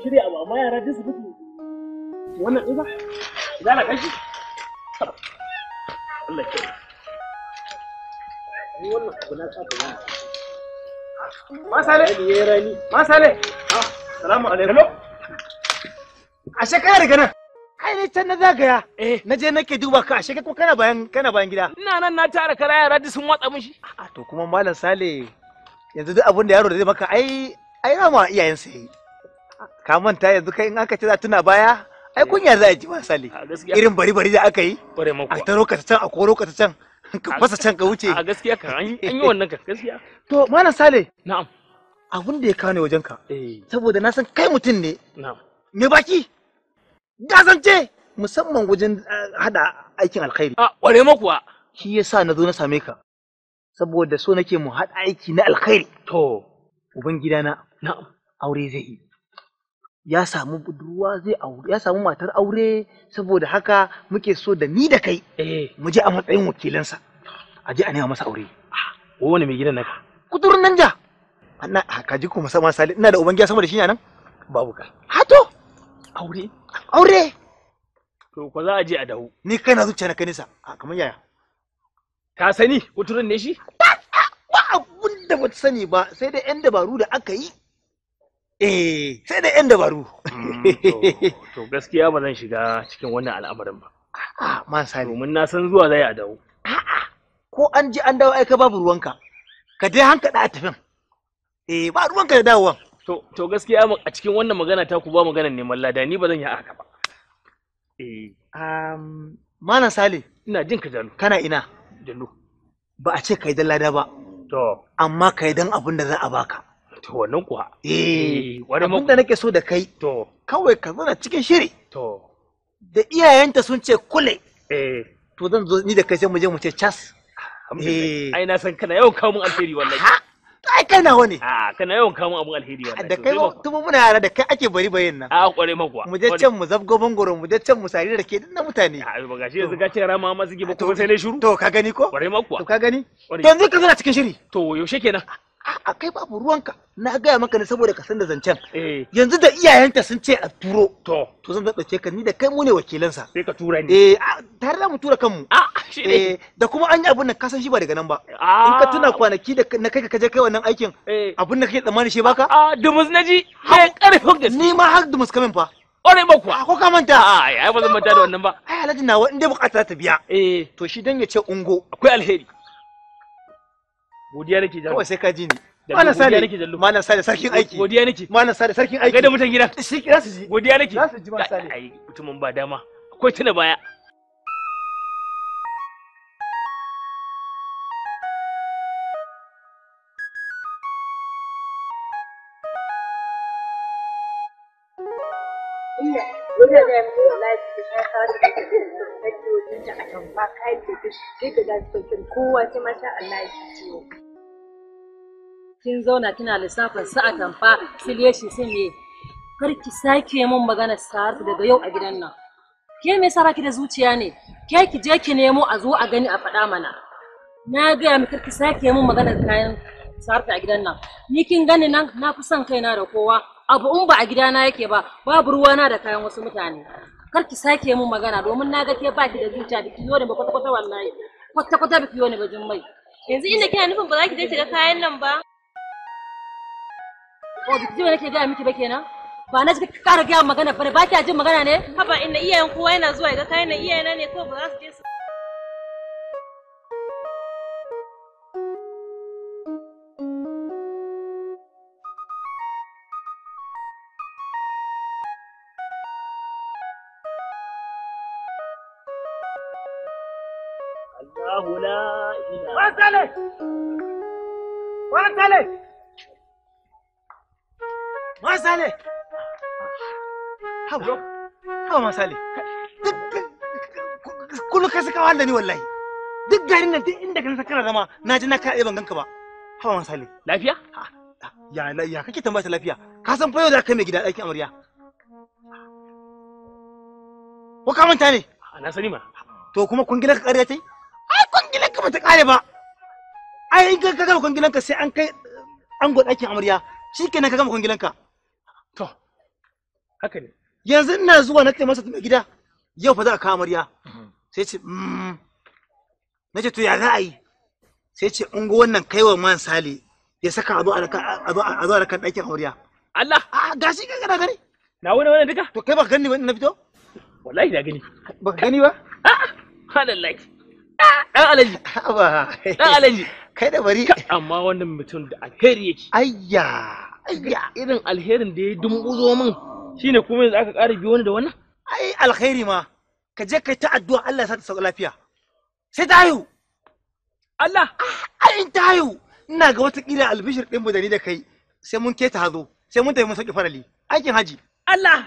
Shirya abu amma yara duk su mutu. Wannan ɗin ba? Ina na kai shi? Allah ya. Ni wannan abu na tsaka yana. Masale. Masale. Salamu alaikum. Ashe kai daga nan. Kai ne can na zagaya. Eh, na je nake duba ka ashe kai ko kana bayan gida. Ina nan na tara kara yara duk sun watsa mishi. A'a to kuma Malam Sale yanzu duk abin da yaro da zai maka ai rama iyayensa yayi. Ka manta yanzu kai in aka ce za tuna baya ai kunya za a ji Malam Sale. Irin bari bari da aka yi. A taro ka ta can a koro ka ta can. Ka fasa can ka wuce. A gaskiya ka an yi wannan ka gaskiya. To Malam Sale. Na'am. Abin da ya kawo ne wajen ka. Saboda na san kai mutum ne. Na'am. Me baki? Gazance musamman wajen hada aikin alkhairi. A kware makuwa. Shi yasa na zo na same ka. Saboda so nake mu hada aiki na alkhairi. To uban gidana. Na'am. Aure zai yi. Ya samu budurwa zai aure, ya samu matar aure saboda haka muke so da ni da kai. Mu je a matsayin wakilansa. A je a nema masa aure. Wani mai gidan naka? Kuturun nan ja. Ana ka ji kuma sama Sale ina da uban gida sama da shi ne nan? Babu ka. Hato. Aure? Aure. To ko za a je a dawo. Ni kai na zuciya na kai nisa. A kamar yaya? Ka sani kuturun ne shi? Ba abun da bata sani ba sai da yan dabaru da aka yi. Eh, sai da yan dabaru. To gaskiya ba zan shiga cikin wannan al'amarin ba. A'a, man Sale. Domin na san zuwa zai a dawo. A'a, ko an ji an dawo ai ka babu ruwanka. Ka dai hankaɗa a tafin. Eh, ba ruwanka da dawowan. To gaskiya a cikin wannan magana ta ku ba maganar neman lada ni ba zan yi haka ba. Eh. Malam Sale. Ina jin ka Jallo. Kana ina? Jallo. Ba a ce kai dan lada ba. To. Amma kai dan abin da za a baka. To wannan kuwa. Eh. Abin da nake so da kai. To. Kawai ka zauna cikin shiri. To. Da iyayenta sun ce kule. Eh. To zan zo ni da kai sai mu je mu ce cas. Eh. Ai na san kana yawan kawo mun alheri wallahi. Ai kai nawa ne. A kana yawan kawo mun abun alheri wallahi. Da kai tun muna yara da kai ake bari bayin nan. A kware makuwa. Mu je can mu zabgo bangoro mu je can mu sari da ke na mutane. A ba gashi yanzu ka ce rama ma suke ba kuma sai ne shiru. To ka gani ko? Kware makuwa. To ka gani? To yanzu ka zauna cikin shiri. To yaushe kenan? A kai babu ruwanka. Na gaya maka ne saboda ka san da zancen. Eh. Yanzu da iyayenta sun ce a turo. To. To zan ɗauke ka ni da kai mu ne wakilansa. Sai ka tura ni. Eh, tare da mu tura kanmu. A shi ne. Eh, da kuma an yi abun nan ka san shi ba daga nan ba. In ka tuna kwanaki da na kai ka je kai wannan aikin. Abun da kake tsammani shi baka? A dumus naji. Kai karfin gaske. Ni ma har dumus kamin fa. Ƙwarai ba kuwa. Ko ka manta? A ai ba zan manta da wannan ba. Ai Alhaji nawa in dai bukata ta biya. Eh. To shi dan ya ce ungo. Akwai alheri. Godiya nake Jallo. Kawai sai ka ji ni. Malam Sale, Malam Sale sarkin aiki. Godiya nake. Malam Sale sarkin aiki. Gaida mutan gida. Shi kira su ji. Godiya nake. Za su ji Malam Sale. Ai mutumin ba dama. Akwai tuna baya. Kin zauna kina lissafin su atamfa su leshi su me, kar ki sake min magana Saratu daga yau a gidan nan. Ke me yasa baki da zuciya ne? Ke ki je ki nemo a zo a gani a faɗa mana. Na gaya miki kar ki sake min magana kayan Saratu a gidan nan. Ni kin gani nan na fi son kaina da kowa. Abu in ba a gidana yake ba, babu ruwana da kayan wasu mutane. Kar ki sake min magana domin na ga ke baki da zuciya da kiyo ne ba kwata kwata wallahi. Kwata kwata ba kiyo ne ba Jummai. Yanzu inda kina nufin ba za ki je ki ga kayan nan ba? O biki ji me nake gaya miki ba kenan? Ba na ji ka ƙara gaya magana ba ne, ba kya jin magana ne? Haba inda iyayen kowa yana zuwa ya ga kayan nan iyayena ne kawai ba za su je su. Allahu la ilaha. Malam Sale! Malam Sale! Malam Sale! Haba, haba Malam Sale. Kullum kai saka wahala ni wallahi. Duk garin nan duk inda ka kana zama na ji na kaɗe ban ganka ba. Haba Malam Sale. Lafiya? Ya ya kake tambaya ta lafiya? Ka san fa yau da kai mai gida ɗakin amarya. Ko ka manta ne? Na sani ma. To kuma kungilar ka ƙarya ce? Ai kungilar ka bata ƙare ba. Ai in ka gama kungilan ka sai an kai ango ɗakin amarya. Shikenan ka gama kungilan ka. To Haka ne. Yanzu ina zuwa na ce masa mai gida yau fa za a kawo amarya. Sai ce na ce to ya za a yi? Sai ce in ga wannan kaiwa man Sale ya saka a zo a rakan ɗakin amarya. Allah! A gashi ka gana gani. Na wani wannan duka? To kai baka gani ba na fito? Wallahi na gani. Baka gani ba? A'a, halallahi. Dan Alhaji. Haba. Dan Alhaji. Kai da bari. Amma wannan mutum da alheri yake. Ayya. Ayya. Irin alherin da ya dumbuzo min shine kuma yanzu aka ƙara biyo ni da wannan? Ai alheri ma. Ka je kai ta addu'a Allah ya sa ta sauka lafiya. Sai ta haihu. Allah. Ai in ta haihu ina ga wata kila albishir ɗin mu da ni da kai sai mun keta hazo sai mun tafi mun sauke farali. Aikin haji. Allah.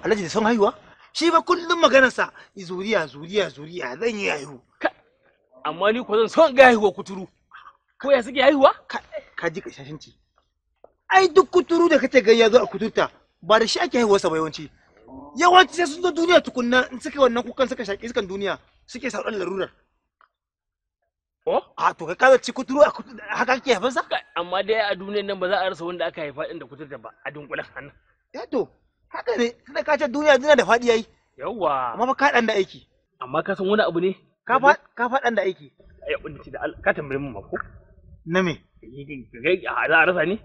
Alhaji da son haihuwa? Shi ba kullum maganarsa zuriya zuriya zuriya zan yi haihu. Amma ni ko zan son ga haihuwa kuturu. Ko ya suke haihuwa? Ka ji kashashanci. Ai duk kuturu da kace ga ya zo a kuturta ba da shi ake haihuwarsa ba yawanci. Yawanci sai sun zo duniya tukunna in suka wannan kukan suka shaƙi iskan duniya suke sauran larurar. Oh? A to kai ka ci kuturu a haka ake haifansa? Amma dai a duniyar nan ba za a rasa wanda aka haifa din da kuturta ba a dunkulen hannu. Ya to haka ne tunda ka ce duniya duniya da faɗi yayi. Yawwa. Amma fa ka ɗan da aiki. Amma ka san wani abu ne? Ka faɗan da aiki. Ai abin da Allah ka tambaye mu mako. Na me? Za a rasa ne?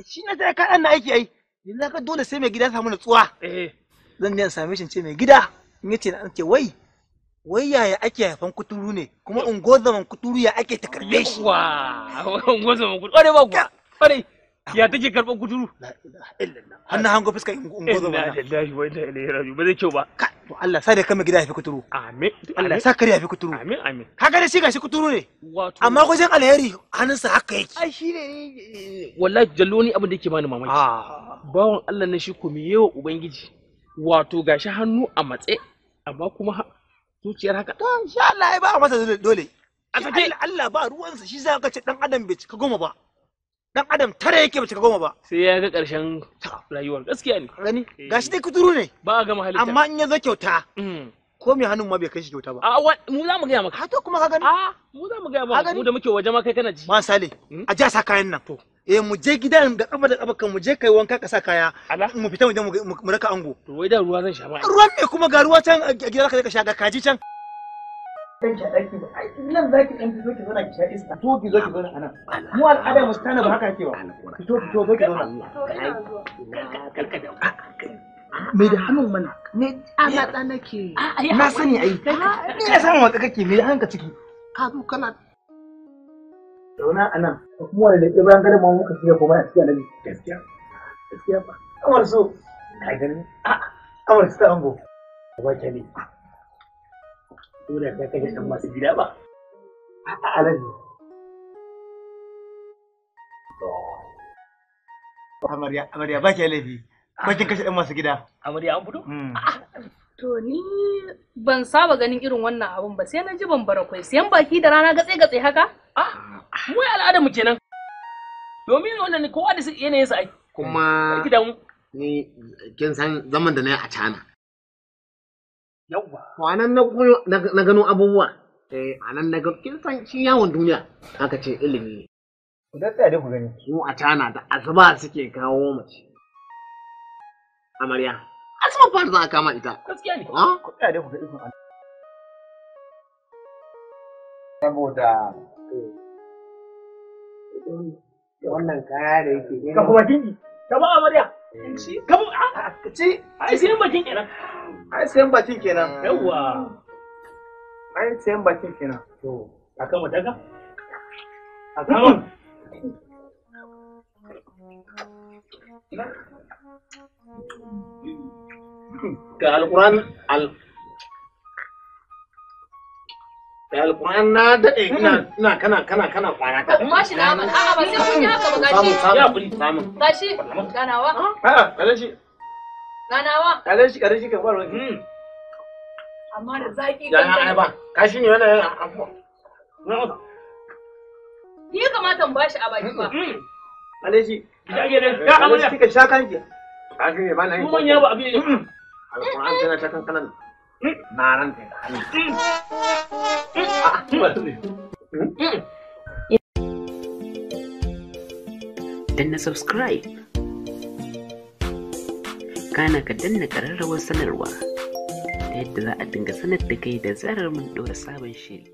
Shi na sai ka ɗan da aiki ai. Yanzu ka dole sai mai gida samu natsuwa. Eh. Zan je in same shi in ce mai gida in yace na ce wai wai yaya ake haifan kuturu ne kuma ungozaman kuturu ya ake ta karbe shi. Wa ungozaman kuturu. Ƙwarai ba kuwa. Ƙwarai. Ya take karɓar kuturu? La ilaha illallah. Har na hango fuskar ungozaman. Inna lillahi wa inna ilaihi raji'un. Ba zai kyau ba. To Allah sa da kai mai gida haifi kuturu. Amin. Allah sa kare haifi kuturu. Amin amin. Kaga da shi gashi kuturu ne. Wato amma wajen alheri hannunsa haka yake. Ai shi ne wallahi jallo ni abin da yake bani mamaki. Bawan Allah na shi kuma yawa ubangiji. Wato gashi hannu a matse amma kuma zuciyar haka. To insha Allah ai ba masa dole. A sake Allah ba ruwansa shi za ka ce dan adam bai cika goma ba. Dan adam tare yake bai cika goma ba. Sai ya ga ƙarshen rayuwar gaskiya ne. Gani gashi dai kuturu ne. Ba a gama halitta. Amma in ya zo kyauta. Ko mai hannun ma bai kai shi kyauta ba. A mu za mu gaya maka. Ha to kuma ka gani. A mu za mu gaya maka mu da muke waje ma kai kana ji. Ma Sale a ja sa kayan nan. Eh mu je gidan da kafa da kafa kan mu je kai wanka ka sa kaya. Mu fita mu je mu raka ango. To wai da ruwa zan sha ba. Ruwan me kuma ga ruwa can a gidan ka ka sha ga kaji can. Dan ki daki ba. Ai nan zaki dan fito ki zauna ki sha iska. To ki zo ki zauna anan. Mu al'ada mu tana ba haka yake ba. Fito fito zo ki zauna. Mai da hannun mana. Me ana da nake. Na sani ai. Ni na san wata kake mai da hannunka ciki. Ka zo kana zauna anan. Kuma wanda da bayan garin mu muka shiga kuma a cikin annabi. Gaskiya. Gaskiya ba. Amar so. Ka gani? A Amar su ta ango. Ba ke ne. Dole ka kashe dan masu gida ba. A'a alaji. Amarya amarya ba ke laifi. Bakin kashe ɗan masu gida. Amarya an fito? To ni ban saba ganin irin wannan abun ba sai na ji ban barakwai siyan baki da rana gatse gatse haka? Ah, mu al'adar mu kenan. Domin wannan kowa da yanayin sa ai. Kuma ni kin san zaman da na yi a China. Yawwa. To anan na gano abubuwa. Eh anan na gano kin san shi yawon duniya aka ce ilimi ne. Ku da tsaya dai ku gani. Su a China da asuba suke kawo mace. Amarya. Asuba fara za a kama ita. Gaskiya ne. Ku tsaya dai ku ga ikon Allah. Saboda wannan kaya da yake Ka kuma kinki. Ka ba amarya. Ka ba ka ci. Ai sayan bakin kenan. Ai sayan bakin kenan. Yawwa. Ai sayan bakin kenan. To, a kama daga? A kama. Ga alquran al da alquran na dade ina ina kana kwana ta. Ba shi na a'a ba sai kun yi haka ba gashi. Samun. Gashi ganawa. A'a kale shi. Ganawa. Kale shi kale shi ka fara wani. Amma da zaki Ya ya ba kashi ne wannan yana afuwa. Ni kamata in bashi a baki ba. Kale shi. Gida gidan. Ya amarya. Kika sha kanki. Kashi ne ba na yi. Mu manya ba abin ne. Alquran tana ta kankanan. Na ranta da Allah. Danna subscribe. Kana ka danna ƙararrawar sanarwa ta yadda za a dinga sanar da kai da zarar mun ɗora sabon shiri.